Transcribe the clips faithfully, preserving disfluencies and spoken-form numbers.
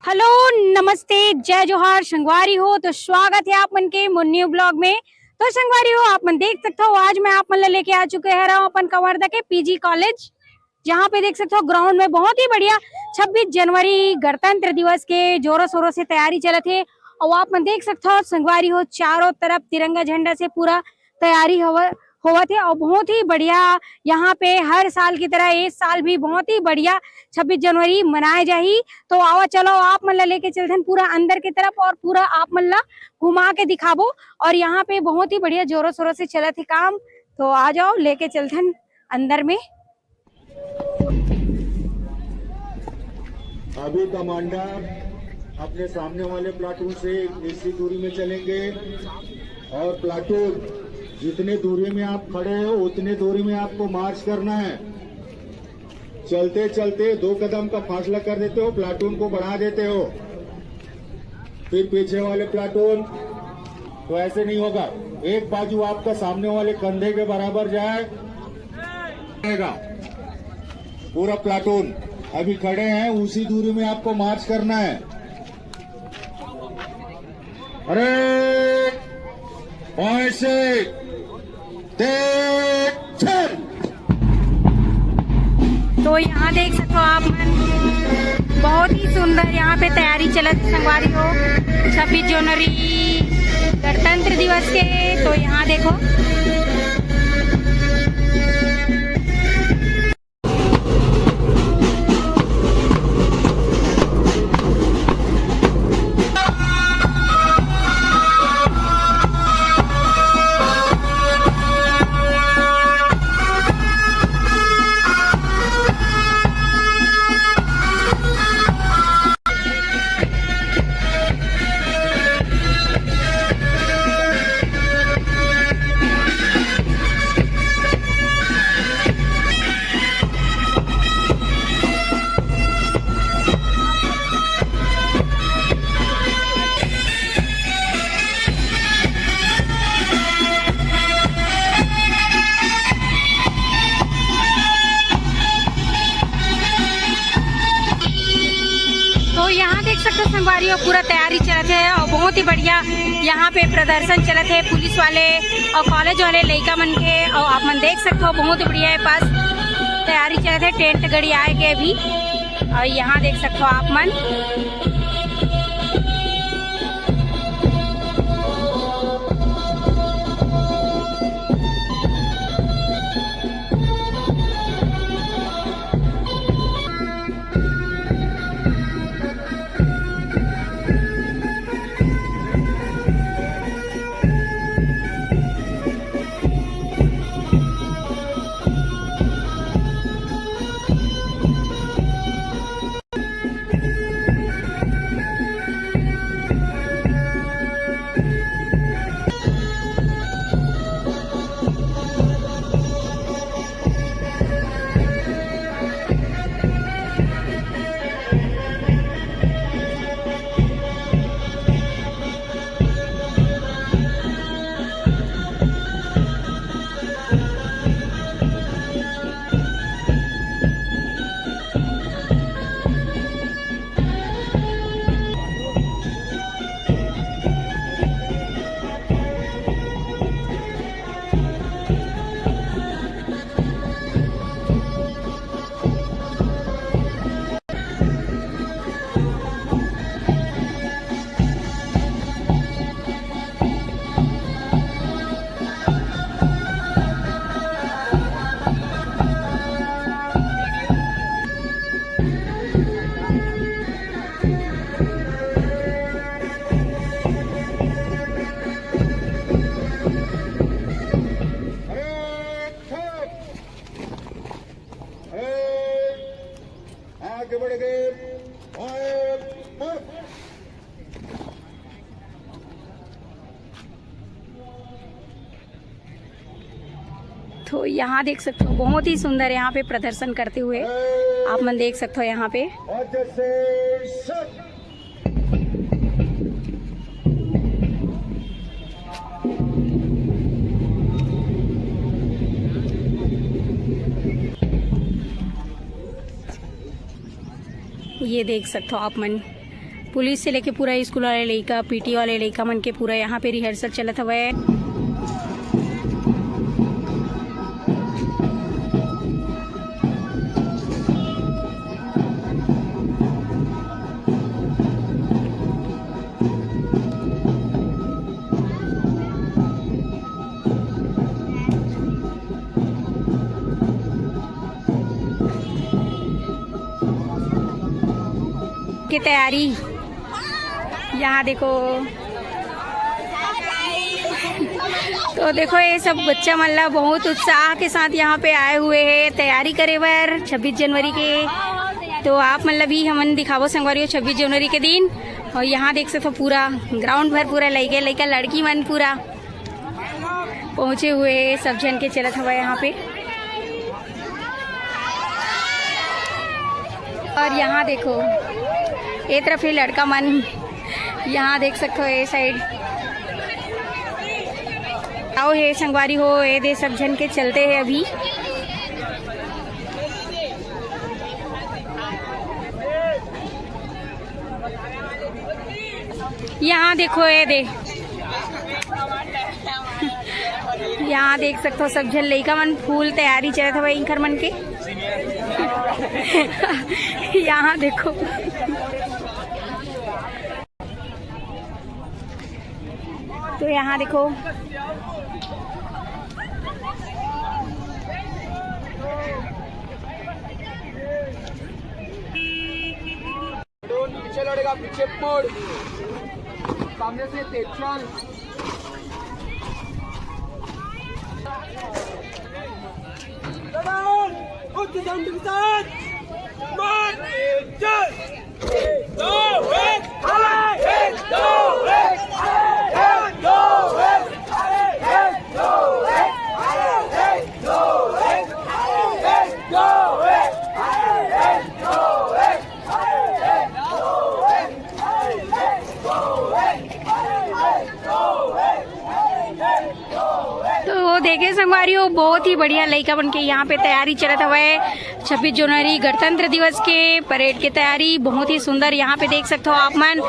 Hello, नमस्ते, जय जोहार संगवारी हो। तो स्वागत है आप मन के मोर न्यू ब्लॉग में। तो संगवारी हो, आप मन देख सकते हो, आज मैं आप मन ला लेके आ चुके हैं रहूं अपन कवर्धा के पीजी कॉलेज, जहाँ पे देख सकते हो ग्राउंड में बहुत ही बढ़िया छब्बीस जनवरी गणतंत्र दिवस के जोरों शोरों से तैयारी चलत है। और आप मन देख सकते हो संगवारी हो, चारों तरफ तिरंगा झंडा से पूरा तैयारी होवत है और बहुत ही बढ़िया यहाँ पे हर साल की तरह इस साल भी बहुत ही बढ़िया छब्बीस जनवरी मनाए जाही। तो आवा चलो, आप मन ला लेके चलथन पूरा अंदर की तरफ और पूरा आप मन ला घुमा के दिखाबो। और यहाँ पे बहुत ही बढ़िया जोरों शोरों से चलत है काम। तो आ जाओ, लेके चलथन अंदर में। अभी कमांडर अपने सामने वाले प्लाटून से इसी दूरी में चलेंगे और प्लाटून जितने दूरी में आप खड़े हो उतने दूरी में आपको मार्च करना है। चलते चलते दो कदम का फासला कर देते हो, प्लाटून को बढ़ा देते हो। फिर पीछे वाले प्लाटून, तो ऐसे नहीं होगा। एक बाजू आपका सामने वाले कंधे के बराबर जाए पूरा प्लाटून अभी खड़े हैं, उसी दूरी में आपको मार्च करना है। अरे पैसे तो यहाँ देख सकते हो आप मन, बहुत ही सुंदर यहाँ पे तैयारी चलत है संगवारी हो, छब्बीस जनवरी गणतंत्र दिवस के। तो यहाँ देखो, तो यहाँ देख सकते हो संगवारी हो, पूरा तैयारी चलत है और बहुत ही बढ़िया यहाँ पे प्रदर्शन चलत है पुलिस वाले और कॉलेज वाले लइका मन के। और आप मन देख सकते हो बहुत ही बढ़िया है पास तैयारी चलत है, टेंट गड़ी आए के अभी। और यहाँ देख सकते हो आप मन। तो यहाँ देख सकते हो बहुत ही सुंदर यहाँ पे प्रदर्शन करते हुए आप मन देख सकते हो यहाँ पे। ये देख सकते हो आप मन, पुलिस से लेके पूरा स्कूल वाले लइका, पीटी वाले लइका मन के पूरा यहाँ पे रिहर्सल चलत हवय। की तैयारी। यहाँ देखो, तो देखो, ये सब बच्चा मन ला बहुत उत्साह के साथ यहाँ पे आए हुए हैं तैयारी करे बर छब्बीस जनवरी के। तो आप मन ला भी हमन दिखाबो संगवारी हो छब्बीस जनवरी के दिन। और यहाँ देख सकथो, पूरा ग्राउंड भर पूरा लइका लइका, लड़की मन पूरा पहुंचे हुए, सब झन के चलत हवा यहाँ पे। और यहाँ देखो, ये तरफ ही लड़का मन, यहाँ देख सकते हो, ये साइड। आओ हे संगवारी हो, ये दे सब झन के चलते हैं अभी। यहाँ देखो, ये दे, यहाँ देख सकते हो, सब झन लइका मन फुल तैयारी चलत हवय इंकर मन के। यहाँ देखो, तो यहाँ देखो, ड्रोन पीछे लड़ेगा, पीछे मुड़। सामने से तेज चल। उच्च दंड के साथ मार, चल। तो देखे संगवारी हो, बहुत ही बढ़िया लइका मन के यहाँ पे तैयारी चलत हवय छब्बीस जनवरी गणतंत्र दिवस के परेड के तैयारी। बहुत ही सुंदर यहाँ पे देख सकते हो आप मन।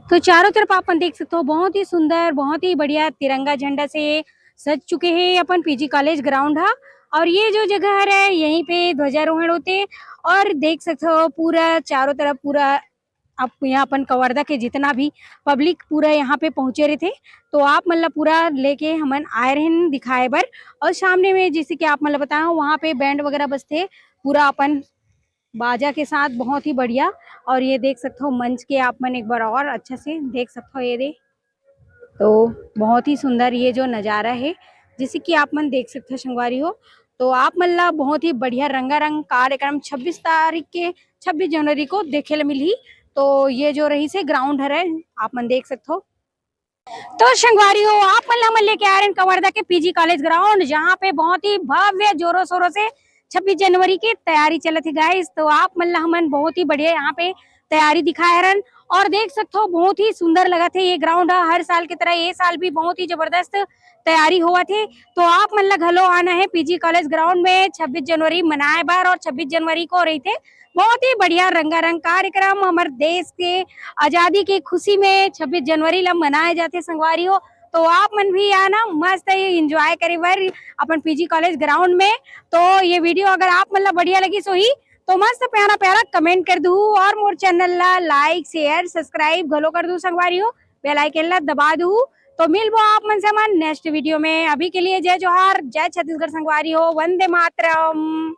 तो चारों तरफ आप मन देख सकते हो, बहुत ही सुंदर, बहुत ही बढ़िया तिरंगा झंडा से सज चुके हैं अपन पीजी कॉलेज ग्राउंड हा। और ये जो जगह हरे, यहीं पे ध्वजारोहण होते। और देख सकते हो, पूरा चारों तरफ पूरा आप यहाँ अपन कवर्धा के जितना भी पब्लिक पूरा यहाँ पे पहुँचे रहिथे, तो आप मन ला पूरा लेके हमन आए रहन दिखाए बर। और सामने में जैसे कि आप मन ला बताया, वहाँ पे बैंड वगैरह बजथे, पूरा अपन बाजा के साथ, बहुत ही बढ़िया। और ये देख सकते हो मंच के आप मन एक बार और अच्छा से देख सकते हो, ये दे, तो बहुत ही सुंदर ये जो नज़ारा है, जैसे कि आप मन देख सकते हो संगवारी हो, तो आप मन ला बहुत ही बढ़िया रंगारंग कार्यक्रम छब्बीस तारीख के, छब्बीस जनवरी को देखे ला मिलही। तो ये जो रहिसे ग्राउंड हरे, आप मन देख सकते हो। तो संगवारी हो, आप मन ला हमन लेके आ रहे हैं कवर्धा के पीजी कॉलेज ग्राउंड, जहाँ पे बहुत ही भव्य जोरों शोरों से छब्बीस जनवरी की तैयारी चलत है गाइस। तो आप मन ला हमन बहुत ही बढ़िया यहाँ पे तैयारी दिखाए हरन और देख सकते हो, बहुत ही सुंदर लगत है ये ग्राउंड है। हर साल की तरह ये साल भी बहुत ही जबरदस्त तैयारी होवत है। तो आप मन ला घलो आना है पीजी कॉलेज ग्राउंड में छब्बीस जनवरी मनाए बर। और छब्बीस जनवरी को रहिथे बहुत ही बढ़िया रंगारंग कार्यक्रम, हमर देश के आजादी के खुशी में छब्बीस जनवरी ला मनाए जाथे संगवारी हो। तो आप मन भी आना, मस्त ये एंजॉय करे बर अपन पीजी कॉलेज ग्राउंड में। तो ये वीडियो अगर आप मन ला बढ़िया लगिस होही, तो मस्त प्यारा प्यारा कमेंट कर दू और मोर चैनल ला लाइक, शेयर, सब्सक्राइब घलो कर दू संगवारी हो, बेल आइकन ला दबा दू। तो मिलबो आप मन से हमन नेक्स्ट वीडियो में। अभी के लिए जय जोहार, जय छत्तीसगढ़ संगवारी हो, वंदे मातरम।